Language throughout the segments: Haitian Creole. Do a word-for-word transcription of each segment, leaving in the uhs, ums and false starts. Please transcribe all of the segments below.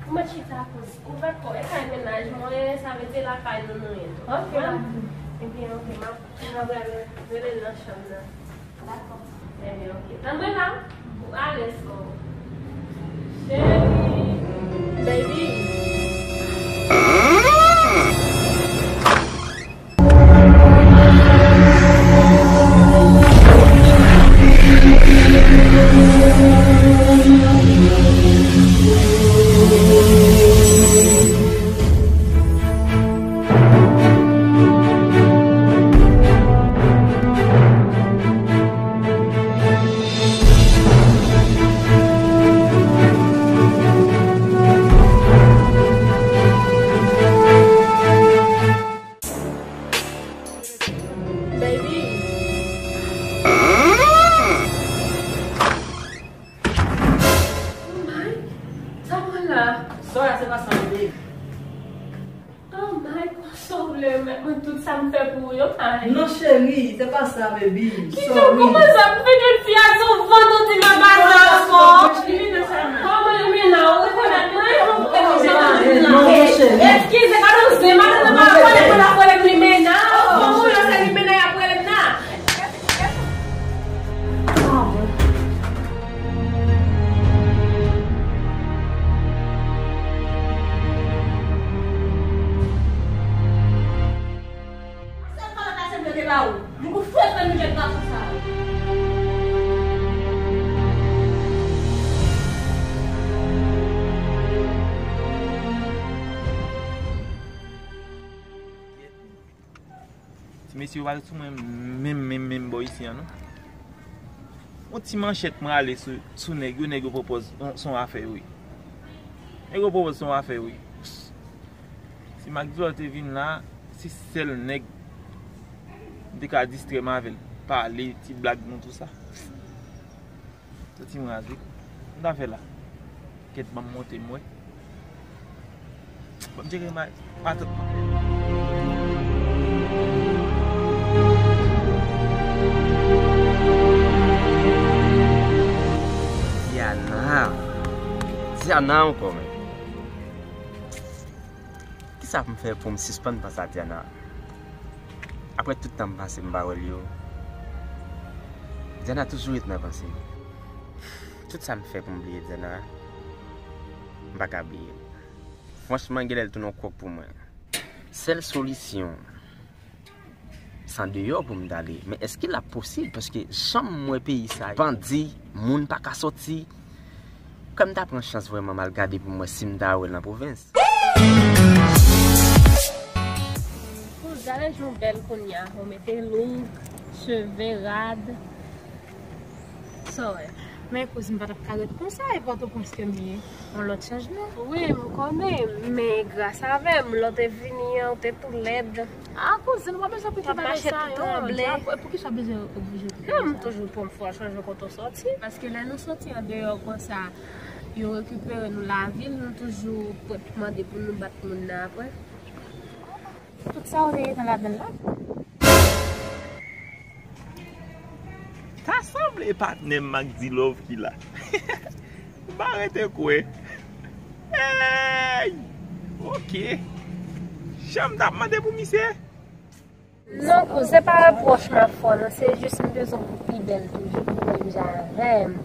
Mwen chita kouz kouvèt kò e kay mennaj mwen, sa vle di lakay nou nou ye tou. Ok, konprann? Ebyen, ok, m ap, m ap rele, rele l nan chanm nan. Dakò. Ebyen, ok. Tann mwen la, ou alèz kò. Cheri. Baby. Baby. Oh my. Sa pran la? Sorry, se pa sa, bebe. Oh my, konsa w vle remèt mwen tout sa m fè pou ou yo, my. Non, cheri, se pa sa, baby. Kite w kòmanse ap vin yon fi a sou vandredi nan bazar ankò. Limena, ou rekonèt mwen? Non, cheri. Eskize, pa nan zen, madanm nan pa konnen pou l ap rele m Limena. Bon, bon, se Limena y ap rele m nan. Sèl pawòl la se mwen te ba ou. Nou gon frekant nou jèn gason sa yo. Ti mesye yo pa ret sou mwen menm, menm, menm bò isi a, non. Yon ti manchèt mwen ale sou, sou nèg yo, nèg yo pwopòz, se yon afè yo ye. Nèg yo pwopòz se yon afè yo ye. Si Max Dulor te vin la, se sèl nèg m te ka distrè m avè l, pale, ti blag nou, tou sa. Santi m raz wi. M ta fè la. Kèt, ban m monte m wè. Ban m tcheke ma-, matant mwen. Diana. Diana ankò menm. Kisa pou m fè pou m sispann panse a Diana? Apre tout tan m pase m pa wè l yo, Diana toujou ret nan panse m. Tout sa m fè pou m bliye Diana, m pa ka bliye l. Franchman, genlè l tounen yon kòk pou mwen. Sèl solisyon, se andeyò pou m t ale. Men èske l ap posib? Paske jan m wè peyi sa, bandi, moun pa ka soti. Kòm m ta pran chans vrèman m al gade pou m wè si m ta wè l nan pwovens. Gade jan w bèl kounye a, ou mete look, cheve rad. Sa w wè? Men kouzin, m pa t ap ka ret konsa, e Pòtoprens ke m ye. Yon lòt chanjman. Wi, m konnen, men gras avè m, lè w te vini an, ou te tou lèd. A, kouzin, ou pa bezwen okipe bagay sa yo. Poukisa w bezwen oblije okipe sa? Non, m toujou pran fwa chanje kote w soti. Paske lè nou soti andeyò konsa, yo rekipere nou lavil, nou toujou pran mande pou nou bat moun nan apre. Tout sa w te gentan ladann la? Ta sanble patnè m Max Dulor ki la. M pa rete kwè. Hey! Ok. Jan m t ap mande pou misye. Non, kou, se pa repwòch m ap fè w, non, se jis m bezwen pou pi bèl toujou, pou menm jan avè m.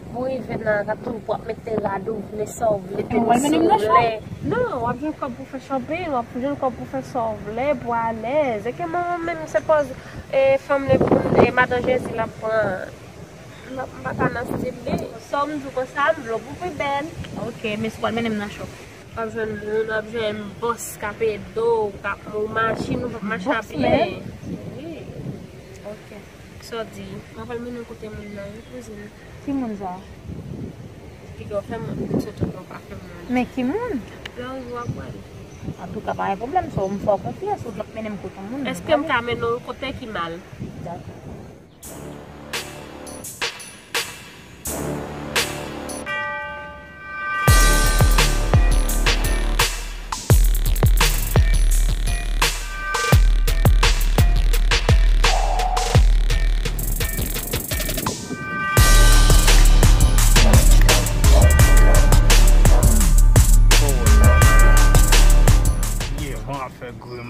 Pou rive nan kat tou, pou ap mete rad ou vle, sa w vle, tenis ou vle. Non, w ap jwenn kòb pou fè shopping, w ap jwenn kòb pou fè sa w vle, pou alèz. E ke mwen menm, se pòz, e, fanm le pou, e, madan Jezi l ap pran. M pa, m pa ka nan stil li. Sa w m di w konsa, m vle w pou pi bèl. Ok, men si w pral mennen m nan chòp. W ap jwenn moun, w ap jwenn bòs k ap ede w, k ap, ou machin, ou p ap mache a pye. Wi. Ok. Sa w di? M ap al mennen w kote moun nan, wi, kouzin. Ki moun sa? Piga w fè moun, m sot ou pa fè moun. Men ki moun? Lè w rive w ap wè l. Antouka, pa gen pwoblèm, sa w m fè w konfyans, ou t ap mennen m kote yon moun. Èske m ka mennen w kote ki mal? Dakò.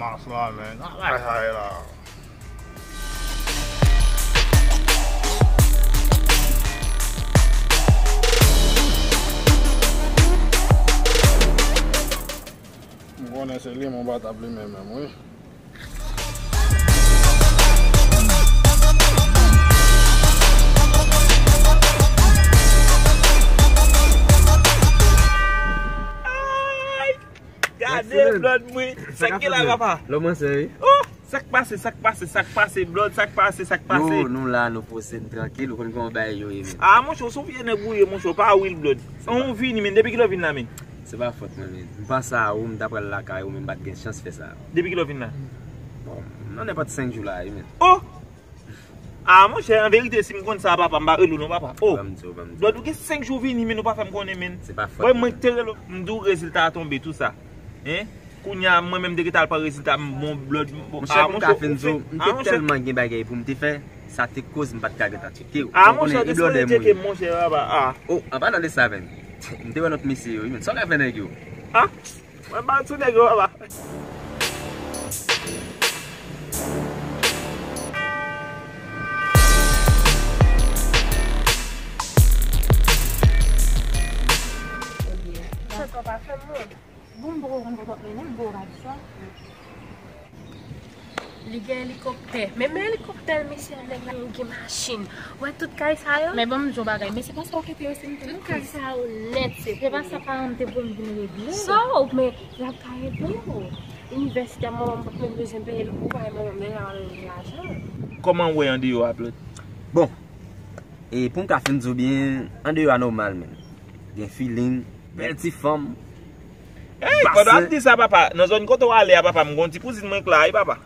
Asla, men. Nan bay sa ye la. M konnen se li, men m pa t ap limen menm, wi. Ay! Gade blòd mwen. Sa k gen la, papa? Lòm ansè, wi. Oh! Sa k pase, sa k pase, sa k pase, blòd, sa k pase, sa k pase? Nou, nou la, nou poze n trankil, ou konn kòman bagay yo ye, men. Ah, monchè, w se yon vye nèg ou ye, monchè, w pa real blòd. An ou vini, men, depi kilè w vin la, men? Se pa fòt mwen, men. M panse a ou, m ta pral lakay ou, men m pa t gen chans fè sa. Depi kilè w vin la? Bon, nan nenpòt senk jou la, wi, men. Oh! Ah, monchè, an verite, si m konn sa, papa, m pa rele w non, papa. Oh, ban m di w, ban m di w. Blòd, ou gen senk jou vini, men ou pa fè m konnen, men. Se pa fòt mwen. Mwen, mwen ki te rele w, m di w rezilta a tonbe, tou sa. Hein? Kounye a, mwen menm, m te gentan al pran rezilta m, bon, blòd, bon, monchè, ah, pou m ka fin di w, m te tèlman gen bagay pou m te fè, sa te koz m pa t ka gentan tcheke w. Ah, monchè, te sipoze tcheke m, monchè, papa, ah. Oh, an palan de sa, men. M te wè lòt mesye yo, wi, men. Sa w ka fè nèg yo? Ah? Mwen pa sou nèg yo, papa. Ebyen, sa pa fè m wont. Bon, m poko konn kote w ap mennen m, bon, w pa di sa. Li gen elikoptè. Men, men elikoptè l, mesye, nèg la, li gen machin. Ou wè tout kay sa yo? Men ban m di w bagay, men se pa sa w kite yo, se m te. Tout kay sa yo nèt, se. Se pa sa paran m te voye m vin regle. Sa w, men y ap ka ede w. Inivèsite manman m pa t menm bezwen peye l pou bay manman m deja, manman m gen lajan. Kòman w wè andeyò a, Blòd? Bon, e pou m ka fin di w byen, andeyò a nòmal, men. Gen feeling, bèl ti fanm. Ey, pandan w ap di sa, papa, nan zòn kote w ale a, papa, m gon ti kouzin mwen k la, wi, papa.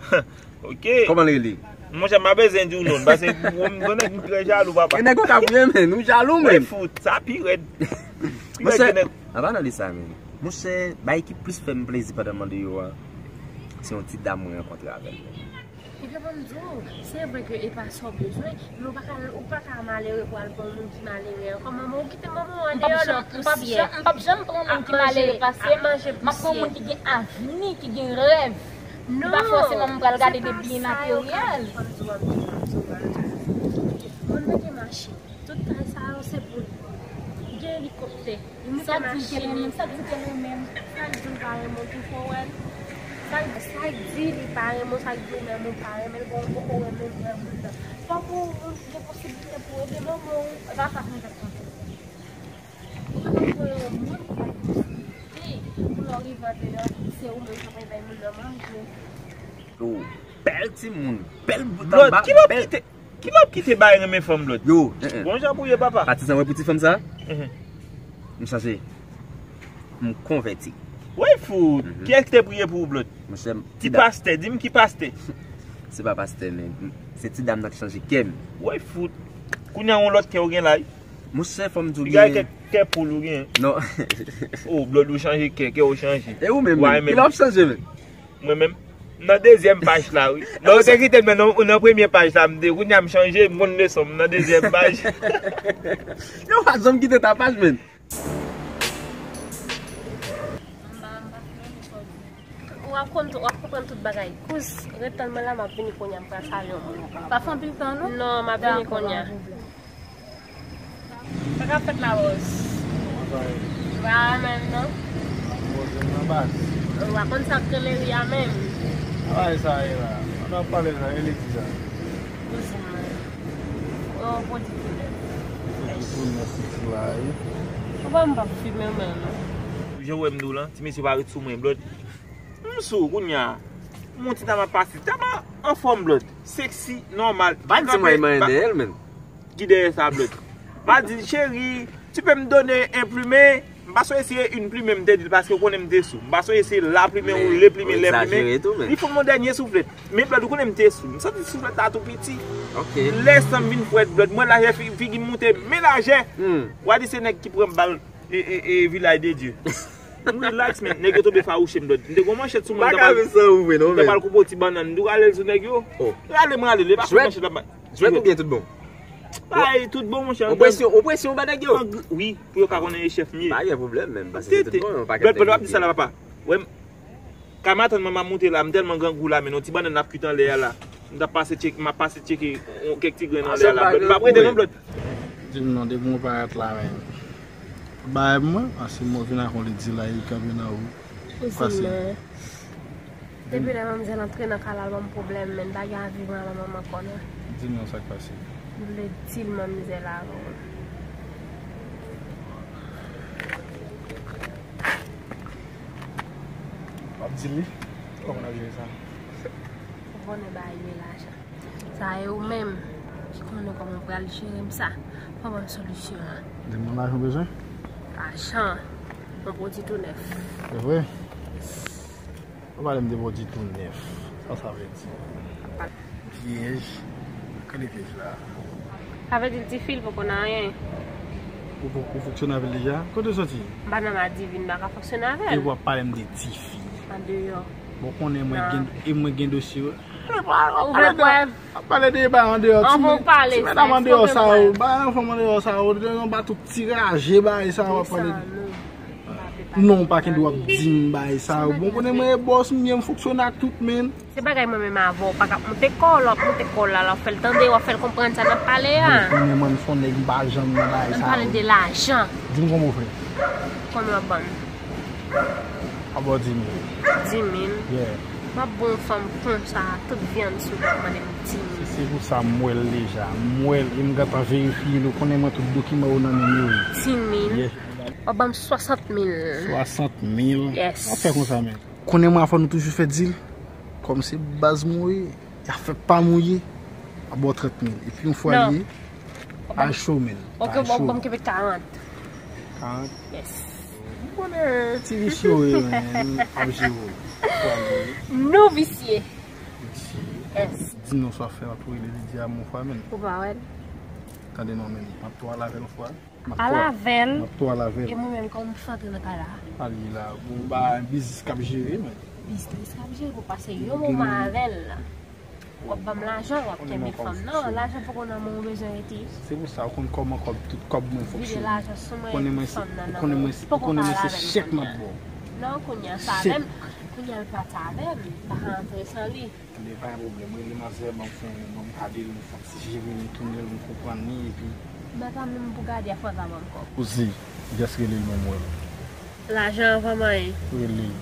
Ok. Kòman l rele? Monchè, m pa bezwen di w non l, paske m gon nèg m trè jalou, papa. E nèg yo ka vre, men, nou jalou, men. Wi, fout, sa pi rèd. Pi rèd ke nèg. An palan de sa, men. Monchè, bagay ki plis fè m plezi pandan m andeyò a, se yon ti dam mwen rankontre avè l, men. Ebyen, ban m di w, se vre ke e pa sa w bezwen, men ou pa ka, ou pa ka malere pou al pran yon moun ki malere ankò. Manman, ou kite manman w andeyò nan pousyè. M p ap janm, m p ap janm pran moun ki malere pase m. M ap pran moun ki gen avni, ki gen rèv. Non, pa fòseman m pral gade de byen materyèl. Moun nan gen machin. Tout kay sa yo se pou li. Gen elikoptè. Li moute machin li. Sa k di l te renmen m, sa k di l te renmen m. Sa k di l pa renmen w tou fò wè l. Sa k, sa k di li pa renmen w, sa k di w menm ou pa renmen l, bon, ou poko renmen l vrè moun nan. Fòk ou, ou gen posiblite pou w ede manman w. E pa sa pou m fè konsa. Ou pa ka voye yon moun bay posiblite pou lè w rive andeyò, se ou menm k ap bay moun nan manje. Yo, bèl timoun, bèl bout anba, bèl. Ki lè w kite, ki lè w kite bay renmen fanm Blòd? Yo, eh, eh. Bon jan pou ye, papa. Patizan wè pou ti fanm sa? Mhm. M chanje. M konvèti. Woy fout. Mhm. Kiyès ki te priye pou ou, Blòd? Monchè, ti pastè, di m ki pastè. Se pa pastè, men se ti dam nan ki chanje kè m. Woy fout. Kounye a yon lòt kè ou gen la, wi. Monchè, fò m di w byen. Kè, kè poul ou gen. Non. Oh, Blòd, ou chanje kè, kè ou chanje. E ou menm, men? Ki lè w ap chanje, men? Mwen menm, nan dezyèm paj la, wi. Lè w te kite m nan, nan premye paj la, m te, kounye a m chanje, m konn leson m nan dezyèm paj. Yo, pa janm kite ta paj, men. Ou ap konn tou, w ap konprann tout bagay. Kous, ret tann mwen la, m ap vini kounye a, m pral salye yon moun. Pa fè anpil tan, non? Non, m ap vini kounye a. Sa k ap fèt la, bòs? Kòman sa ye? Sa va menm, non? Poze m nan baz. Ou pa konn sa k rele ri a menm? Sa bagay sa ye la? Pandan w ap pale sa, e li ki sa? Kouzin mwen. Yon pwodui tounè. Pwodui tounè soti la, wi. Ou pa m p ap fimen menm. Jan w wè m di w lan, ti mesye pa ret sou mwen, Blòd. M sou, kounye a. M yon ti dam ap pase. Dam anfòm, Blòd. Seksi, nòmal. Pa di mwen manyen dèyè l, men. Ki dèyè sa, Blòd? Pa di, cheri, tu peux me donner un plumet? M pa sonje si e une plumet m te di l, paske ou konnen m te sou. M pa sonje si e la plumet ou le plumet, les plumets. Li fout m yon dènye souflèt. Men Blòd, ou konnen m te sou. M santi souflèt la tou piti. Ok. Lè san m vin frèt, Blòd. Mwen lajè, fi-, figi m moute, men lajè. Hmm. W a di se nèg ki pran bal e, e, e, Vilaj de Dye. M relax, men. Nèg yo tonbe fawouche m, Blòd. M te gon manchèt sou mwen, m ta pral koupe yon ti bannann. M te pral koupe yon ti bannann. M tou rale l sou nèg yo. Oh. Rale m rale l. E pa sou manchèt la. Jwèt oubyen tout bon? Bay tout bon, monchè. Opresyon, opresyon ba nèg yo. Wi, pou yo ka konnen e chèf m ye. Pa gen pwoblèm, menm, paske se tout bon, yon pakèt nèg. Blòd, pandan w ap di sa la, papa. Wè m. Kay m atann mwen, m ap moute la, m tèlman grangou la, men yon ti bannann ap kwit anlè a la. M t ap pase tcheke, m ap pase tcheke yon, kèk ti grenn anlè a la. M p ap rete non, Blòd. Di m non, depi mwen parèt la, men. Bay mwen, pase mwen vin ak yon lè di la, e kanpe nan ou. Pase. Depi lè manmzèl antre nan kay la, l ban m pwoblèm, men l pa gen avi pran manman m ankò non. Di m non sa k pase. M vle di l manmzèl avè w. W ap di li? Kòman n ap jere sa? Ou konnen bagay yo e lajan. Sa e ou menm ki konnen kòman w pral jere m sa. Fò w ban m solisyon an. Di m non lajan w bezwen? Lajan. Yon pwodui tou nèf. Se vre? Ou pale m de pwodui tou nèf. Sa sa vle di? Pyèj. Kale pyèj la. Sa vle di tifi l poko nan anyen. Ou, ou, ou fonksyone avè l deja? Kote w soti? M pa nan Madivin, m pa ka fonksyone avè l. Epi w ap pale m de tifi. Andeyò. Bon, konnen mwen gen, e mwen gen dosye yo. Ou vle prèv? W ap pale de bagay andeyò, ti medam andeyò sa yo, bagay fanm andeyò sa yo, yo ba tout ti raje bagay sa yo w ap pale. Non, w pa gen dwa ap di m bagay sa yo. Bon, konnen mwen e bòs, m ye, m fonksyone ak tout, men. Se bagay mwen menm avè w, pa ka ap moute kò w, lè w ap moute kò w la, lè w ap fè l tande, w ap fè l konprann sa n ap pale a. Bon, konnen mwen, m se yon nèg, m pa janm nan bagay sa yo. Ann pale de lajan. Di m konbyen w fè. Konbyen w ap ban m? Aba w di mil. Di mil? Yeah. M ap ba w fanm konsa, tout vyann sou li ap mande m di mil. Se pou sa m wè l deja. M wè l e m gentan verifye l. Ou konnen mwen tout dokiman yo nan men m yo ye. Di mil? Yeah. W ap ban m swasant mil. Swasant mil? Yes. W ap fè konsa, men. Konnen mwen avè w nou toujou fè deal. Kòm se baz mwen ye. Y ap fè pa mouye. Ap ba w trant mil. Epi yon fwa li ye, al cho, men. Ok, bon, bon, m kenbe karant. Karant? Yes. M konnen ti visye w ye, men. Ap jere w. Fwa li ye. Nou visye. Visye. Yes. Di non sa w ap fè, m ap tou rele Lydia yon fwa, men. Ou pa wè l? Tande non, men. M ap tou al avè l yon fwa. Al avè l. M ap tou al avè l. E mwen menm, kòman m fè antre nan kay la? Al ye la. Bon, ba, biznis k ap jere, men. Biznis k ap jere, pou pase yon moman avè l. W ap ban m lajan, w ap kenbe fanm nan. Lajan poko nan men w bezwen rete. Se pou sa, ou konn kòman kòb, tout kòb mwen fonksyone. Vide lajan sou mwen, epi fanm nan nan men w. Ou konnen mwen se chèk m ap ba w. Non, kounye a sa avè m. Kounye a l pa t avè m. M pa ka antre san li. Ebyen, pa gen pwoblèm. Rele manzè, ban m fè, ban m gade l, m fè yon ti jere, m tounen l, m konprann li, epi. Mwen pa menm pou gade, afè w ta ban m kòb. Poze, jis rele l, ban m wè l. Lajan an pa manyen. Rele l.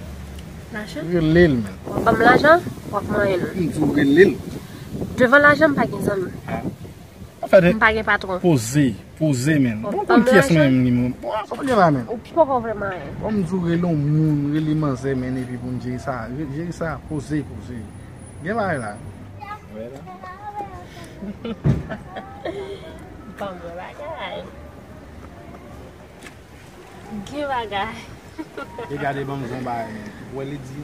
Lajan? Rele l, men. W ap ban m lajan, w ap manyen l. M di w rele l. Devan lajan, m pa gen zanmi. Ah. M pa gen patwon. Poze, poze, men. Bon, konn pyès mwen menm li, men. Bon, sa pa gen la, men. Ou poko vle manyen. Bon, m di w rele yon moun, rele manzè, men, epi pou n jere sa. Re-, jere sa, poze, poze. Gen bagay la. Wè la. Ban mwen bagay. Gen bagay. E gade ban m gon bagay, men. Ou wè li di,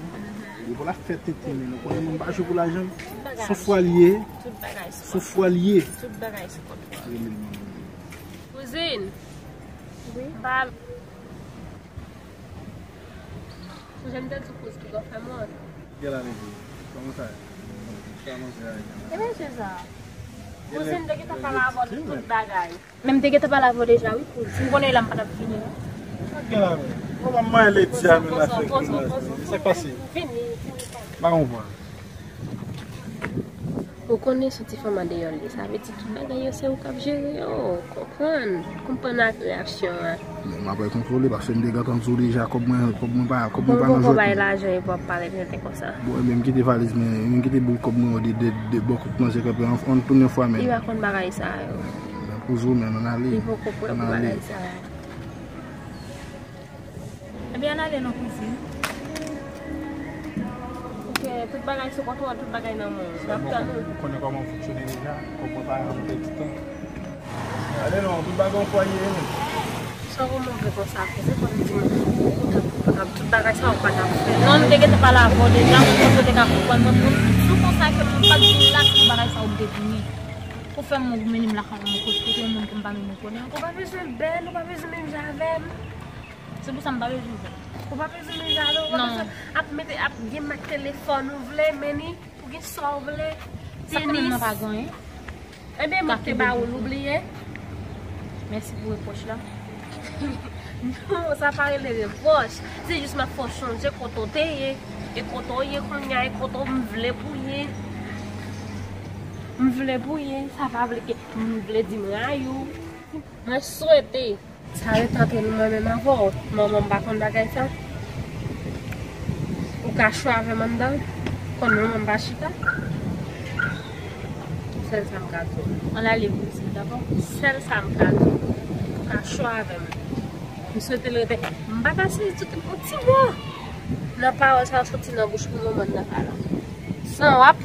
li pou l ap fè tenten, men. Nou konnen moun pa jwe pou lajan. Tout bagay. Sou fwa l ye. Tout bagay sou kont. Sou fwa l ye. Tout bagay sou kont. Rele l, men. Kouzin. Wi. Ba. Ou janm te di kouz ki gò fè mòn. Gèl ale di. Kòman sa? Kòman sa? E mesye sa. Kouzin te gentan pale avè w de tout bagay. Men m te gentan pale avè w deja, wi, kouz. Si m konnen la, m pa t ap vini, non. Sa k gen la menm? Kòman mwen lè di a menm la fè kouz la? Sa k pase? Vini, vini, vini. Pa konprann. Ou konnen se ti fanm andeyò l ye, sa vle di tout bagay yo se ou k ap jere yo, konprann, konprann ak reyaksyon an. Bon, m ap kontwole, paske m te gentan di w deja, kòb mwen, kòb mwen pa, kòb mwen pa nan zòt. Bon, poko bay lajan epi w ap pale tenten konsa. Bon, ebyen, m kite valiz mwen, m kite boul kòb mwen yo de, de, de bò kot manzè kanpe, ann, ann tounen fwa, men. Li pa konn bagay sa yo. Poze w, men, ann ale. Li poko prè pou bagay sa yo. Ebyen, ann ale non, kouzin. Ok, tout bagay sou kontwòl, tout bagay nan men w. N ap tann ou. Ou konnen kòman m fonksyone deja, kòb mwen pa janm pèdi tan. Ale non, tout bagay yon fwa ye, men. Sa w move konsa, kouzin, fò m di w, ou t ap, ou t ap, tout bagay sa yo pa t ap fèt. Non, m te gentan pale avè w deja, m panse w te ka konprann mwen, pou m di w konsa ke m pa t vin la, si bagay sa yo m te vini. Pou fè m mennen m lakay yon moun kote, kote yon moun ke m pa menm konnen. Ou pa bezwen bèl, ou pa bezwen menm jan avè m. Se pou sa m pa bezwen fè. Ou pa bezwen menm jan avè m, ou pa bezwen ap mete, ap gen mak telefòn ou vle, men ni, pou gen sa w vle. Sa k fè menm nan pa gen anyen. Ebyen, mwen te ba ou l, ou bliye? Mèsi pou repwòch la. Non, sa pa rele revòch. Se jis m ap fè w chonje kote w te ye. E kote w ye kounye a, e kote w m vle pou w ye. M vle pou w ye. Sa pa vle ke m vle di m rayi w. Mwen swete. Sa ret antre nou mwen menm avè w. Manman m pa konn bagay sa. Ou ka chwa avè m anndan. Konn manman m pa chita. Sèl sa m ka di w. Ann ale pou isit, dakò? Sèl sa m ka di w. Ou ka chwa avè m. M swete l rete. M pa ta sezi tout yon ti mo nan pawòl sa yo soti nan bouch pou manman nan pa la. San w ap.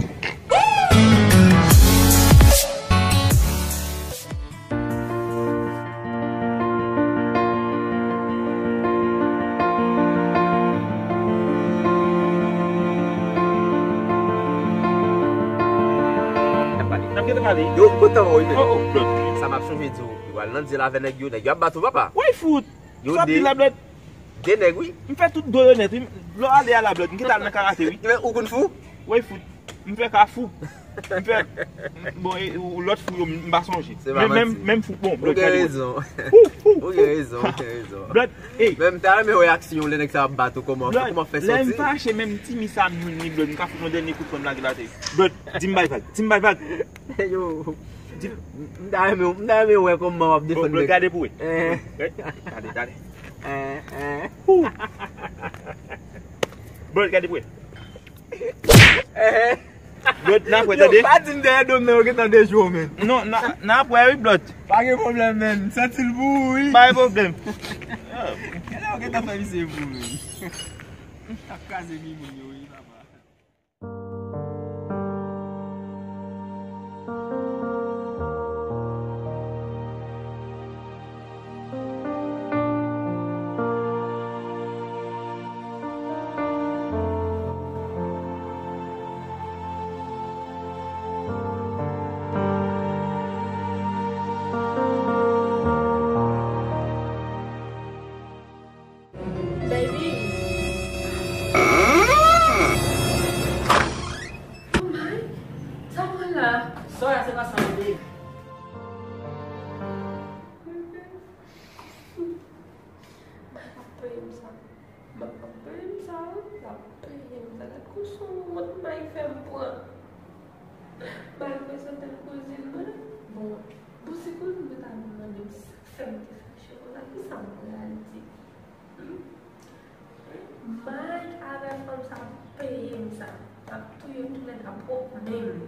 N ap pale. N ap gentan pale. Yo, kontan wè w, men. Oh, oh, Blòd. Sa m ap chonje di w. Yo al nan dyèl avè nèg yo, nèg yo ap bat ou, papa. Woy fout. Yo de. Sa ap di la, Blòd. De nèg, wi. M fè tout do yo nèt, wi. Lè w ale a la, Blòd, m gentan al nan karate, wi. Ou konn fou? Woy fout. M fè ka fou. M fè, bon, e, ou, lòt fou yo, m pa sonje. Se pa manti. Men menm, menm fou, bon, Blòd, gade. Ou gen rezon. Ou gen rezon, ou gen rezon. Blòd, ey. Men m ta renmen wè aksyon lè nèg sa ap bat ou, kòman, kòman fè soti. Lè m fache, menm ti mi sa m jwenn li, Blòd, m ka fout yon dènye kout pwen m lage l atè. Blòd, di m bay vag, di m bay vag. Yo, m ta renmen, m ta renmen wè kòman w ap defann nèg. Bon, Blòd, gade pou wè. Eh. Gade, gade. Eh, eh. Blòd, gade pou wè. Eh, eh. Blòd, n ap wè, tande. Yo, pa di m dèyè do m nan, yo gentan dejwe w, men. Non, n a, n ap wè, wi, Blòd. Pa gen pwoblèm, men. M santi l pou ou, wi. Pa gen pwoblèm. Yo, gentan fè misye pou ou, men. Ap kraze mi moun yo, wi, papa. Baby. Oh my. Sa pran la? Sa se pa sa, baby. Mike ap peye m sa. Mike ap peye m sa, wi. L ap peye m sa. Gad kou son wont Mike fè m pran. Mike prezante l kouzin mwen. Bon, bon, se kouzin mwen ta vin mande m sa k fè m te fache konsa. Kisa m pral di? Hmm? Mike avè fanm sa ap peye m sa. L ap touye m toulède a pwòp men m.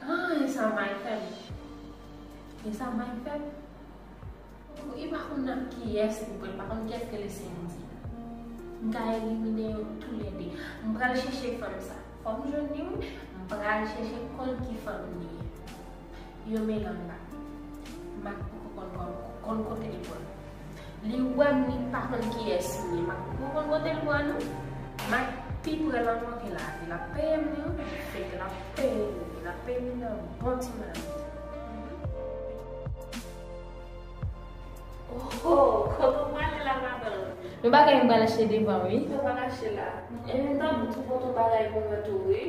Ah, e sa Mike fè m. E sa Mike fè m. Li pa konn ak kiyès li pran, li pa konn kiyès ki rele Cindy. M ka elimine yo toulède. M pral chèche fanm sa. Fò m jwenn li, wi. M pral chèche konn ki fanm li ye. Yo melanj la. Mike poko konn, konn, konn kote l pran. Li wè m, li pa konn kiyès m ye. Mike poko konn kote l pran, non. Mike pi pre lanmò ke lavi. L ap peye m, li, wi. Fake, l ap peye m, li. L ap peye m nan bon ti maladi. Oh, kote w prale la, madanm? Yon bagay m pral achte devan, wi. Sa w pral achte la? Enben, tanpri, tou pote yon bagay pou mwen tou, wi.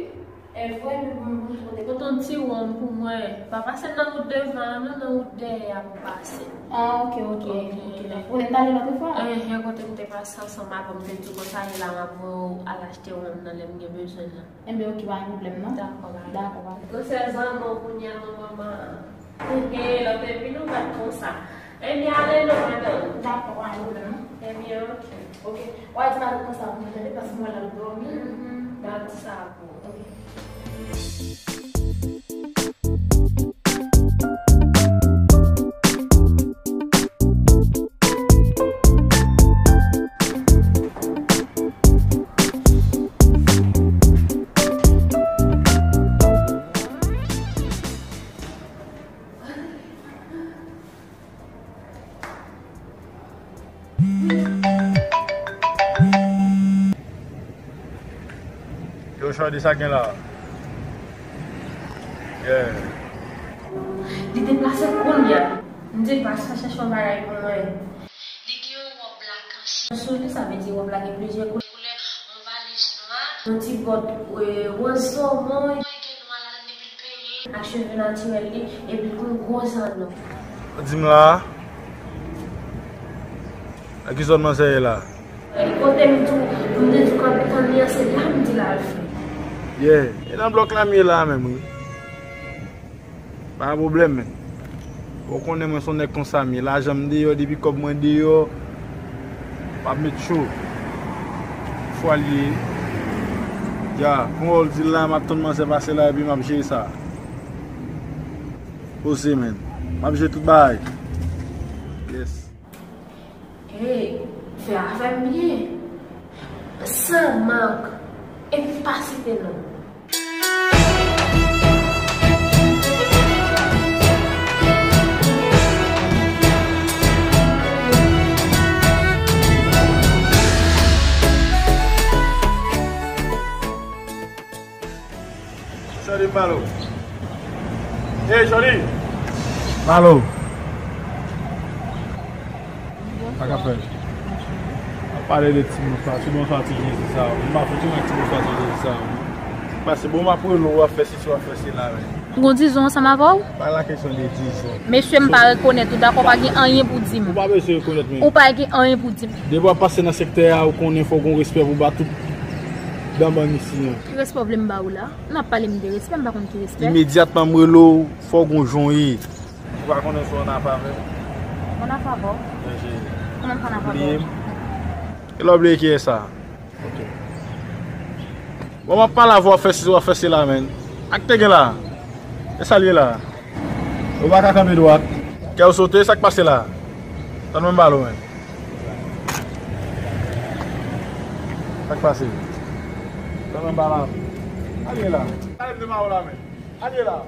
E vre, m, m, m, m, pote yon ti wonm pou mwen. Pa pase nan wout devan an, non, nan wout dèyè a pou pase. Ah, ok, ok, ok, ok. Ou te ale lòt fwa? Enhen, kote m te pase ansanm avè w, m te di w konsa, e la m ap voye w al achte wonm nan lè m gen bezwen l lan. Enben, ok, pa gen pwoblèm, non. Dakò, bye. Dakò, bye. Ou se zanmi w kounye a, non, manman. Enhen, lòt epi nou bat konsa. Ebyen, ale non, madanm. Dakò, pa gen pwoblèm, non. Ebyen, ok. Ok. W a di madanm konsa pou mwen, tande, paske mwen la dòmi. Mhm. M a di sa pou ou. Ok. Yo, Shorty, sa gen la? Yeah. Li deplase kounye a. M di l pa chèche yon bagay pou mwen. Li gen yon wòb la k ansyen sou li, sa vle di wòb la gen plizyè koulè. Yon valiz nwa. Yon ti bòt, e, wòz somon. Li gen nwa ladan depi l penyen. Ak cheve natirèl li, epi l gon gwo zanno. Di m la, a ki zòn manzè ye la? Kote m di w, m te di w kanpe tann li an, se la m di l al fè. Yeah, e nan blòk la m ye la menm, wi. Pa gen pwoblèm, men. Ou konnen mwen se yon nèg konsa m ye. Lajan m deyò, depi kòb mwen deyò, m ap met cho. Fwa l ye. Ya, kon w di l la, m ap tann manzè pase la, epi m ap jere sa. Poze, men. M ap jere tout bagay. Yes. Hey, fè avè m byen. San mank. Epi pa site non. Jody Malo. Hey, Jody. Malo. Sa k ap fèt? Ap pale de ti bonswa, ti bonswa, ti Jezi sa. M pa fouti nan ti bonswa, ti Jezi sa. Pase bon, m ap rele w, w ap fè sesi, w ap fè sela, men. M gon dizon ansanm avè w? Pa la kesyon de dizon. Mesye, m pa rekonèt ou, dakò, pa gen anyen pou di m. Ou pa bezwen rekonèt, men. Ou pa gen anyen pou di m. Depi w ap pase nan sektè a, ou konnen fò w gon respè pou ba tout danbann isi an. Ki respè w vle m ba ou la? N ap pale m de respè, m pa konn ki respè. Imedyatman m rele w, fò w gon jan w ye. Ou pa konnen si w ann afè avè m? Ann afè avè w? Kòman m fè ann afè avè w? Bliye m. E lè w bliye kiyès sa? Ok. Bon, m ap pale avè w, w ap fè sesi, w ap fè sela, men. Ak te gen la. E sa l ye la. Ou pa ka kanpe dwat. Kè w sote, sa k pase la? Tann mwen m pale w, men. Sa k pase? Tann mwen m pale avè w. Al ye la. Al ye la.